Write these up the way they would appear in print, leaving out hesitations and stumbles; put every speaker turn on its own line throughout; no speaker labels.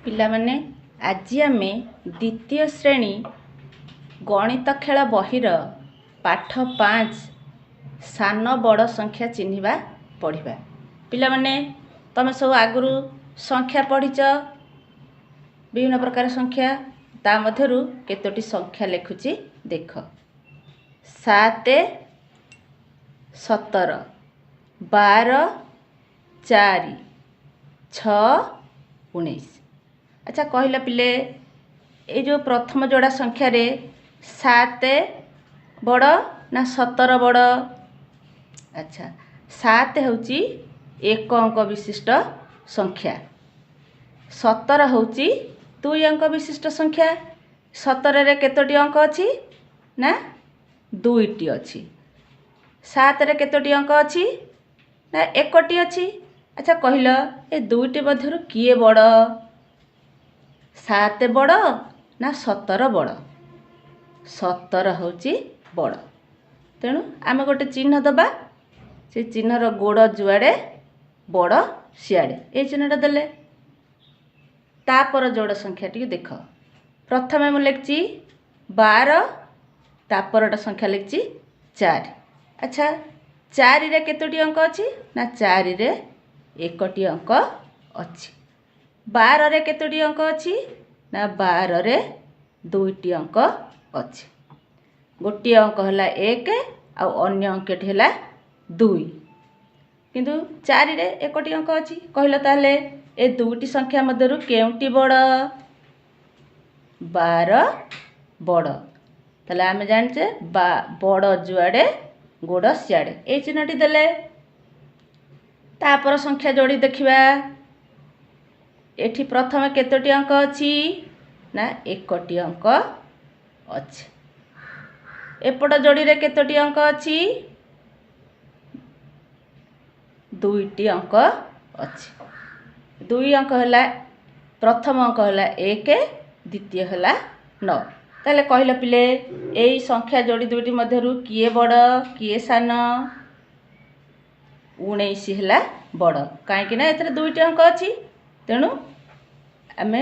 ପିଲାମାନେ, ଆଜି ଆମେ ଦ୍ୱିତୀୟ ଶ୍ରେଣୀ ଗଣିତ ଖେଳ ବହିର ପାଠ 5 ସାନ ବଡ଼ ସଂଖ୍ୟା ଚିହ୍ନିବା ପଢ଼ିବା। ପିଲାମାନେ, ତମେ ସବୁ ଆଗରୁ ସଂଖ୍ୟା ପଢ଼ିଛ, ବିଭିନ୍ନ ପ୍ରକାର ସଂଖ୍ୟା। ତା ମଧ୍ୟରୁ କେତୋଟି ସଂଖ୍ୟା ଲେଖୁଛି ଦେଖ। 7, 17, 12, 4, 6, 19। ଆଚ୍ଛା କହିଲ ପିଲେ, ଏଇ ଯେଉଁ ପ୍ରଥମ ଯୋଡ଼ା ସଂଖ୍ୟାରେ 7 ବଡ଼ ନା 17 ବଡ଼? ଆଚ୍ଛା, 7 ହେଉଛି ଏକ ଅଙ୍କ ବିଶିଷ୍ଟ ସଂଖ୍ୟା, 17 ହେଉଛି ଦୁଇ ଅଙ୍କ ବିଶିଷ୍ଟ ସଂଖ୍ୟା। 17ରେ କେତୋଟି ଅଙ୍କ ଅଛି ନା 2ଟି ଅଛି। 7ରେ କେତୋଟି ଅଙ୍କ ଅଛି ନା 1ଟି ଅଛି। ଆଚ୍ଛା କହିଲ, ଏ ଦୁଇଟି ମଧ୍ୟରୁ କିଏ ବଡ଼? 7 ବଡ଼ ନା 17 ବଡ଼? 17 ହେଉଛି ବଡ଼। ତେଣୁ ଆମେ ଗୋଟେ ଚିହ୍ନ ଦେବା, ସେ ଚିହ୍ନର ଗୋଡ଼ ଯୁଆଡ଼େ ବଡ଼ ସିଆଡ଼େ ଏଇ ଚିହ୍ନଟା ଦେଲେ। ତାପର ଯୋଡ଼ ସଂଖ୍ୟାଟିକୁ ଦେଖ। ପ୍ରଥମେ ମୁଁ ଲେଖିଛି 12, ତାପରଟା ସଂଖ୍ୟା ଲେଖିଛି 4। ଆଚ୍ଛା, 4ରେ କେତୋଟି ଅଙ୍କ ଅଛି ନା 4ରେ 1ଟି ଅଙ୍କ ଅଛି। 12ରେ କେତୋଟି ଅଙ୍କ ଅଛି ନା 12ରେ 2ଟି ଅଙ୍କ ଅଛି। ଗୋଟିଏ ଅଙ୍କ ହେଲା 1 ଆଉ ଅନ୍ୟ ଅଙ୍କଟି ହେଲା 2, କିନ୍ତୁ 4ରେ 1ଟି ଅଙ୍କ ଅଛି। କହିଲ ତାହେଲେ ଏ ଦୁଇଟି ସଂଖ୍ୟା ମଧ୍ୟରୁ କେଉଁଟି ବଡ଼? 12 ବଡ଼। ତାହେଲେ ଆମେ ଜାଣିଛେ ବା ବଡ଼ ଯୁଆଡ଼େ ଗୋଡ଼ ସିଆଡ଼େ, ଏଇ ଚିହ୍ନଟି ଦେଲେ। ତାପର ସଂଖ୍ୟା ଯୋଡ଼ି ଦେଖିବା। ଏଠି ପ୍ରଥମେ କେତୋଟି ଅଙ୍କ ଅଛି ନା 1ଟି ଅଙ୍କ ଅଛି। ଏପଟ ଯୋଡ଼ିରେ କେତୋଟି ଅଙ୍କ ଅଛି? 2ଟି ଅଙ୍କ ଅଛି। 2 ଅଙ୍କ ହେଲା, ପ୍ରଥମ ଅଙ୍କ ହେଲା 1, ଦ୍ୱିତୀୟ ହେଲା 9। ତାହେଲେ କହିଲ ପିଲେ, ଏଇ ସଂଖ୍ୟା ଯୋଡ଼ି ଦୁଇଟି ମଧ୍ୟରୁ କିଏ ବଡ଼ କିଏ ସାନ? 19 ହେଲା ବଡ଼, କାହିଁକି ନା ଏଥିରେ 2ଟି ଅଙ୍କ ଅଛି। ତେଣୁ ଆମେ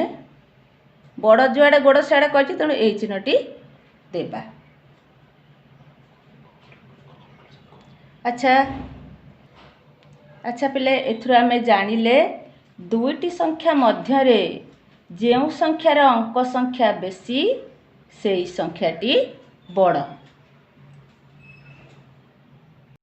ବଡ଼ ଯୁଆଡ଼େ ଗୋଡ଼ ସିଆଡ଼େ କହିଛୁ, ତେଣୁ ଏଇ ଚିହ୍ନଟି ଦେବା। ଆଚ୍ଛା ଆଚ୍ଛା ପିଲେ, ଏଥିରୁ ଆମେ ଜାଣିଲେ ଦୁଇଟି ସଂଖ୍ୟା ମଧ୍ୟରେ ଯେଉଁ ସଂଖ୍ୟାର ଅଙ୍କ ସଂଖ୍ୟା ବେଶୀ ସେଇ ସଂଖ୍ୟାଟି ବଡ଼।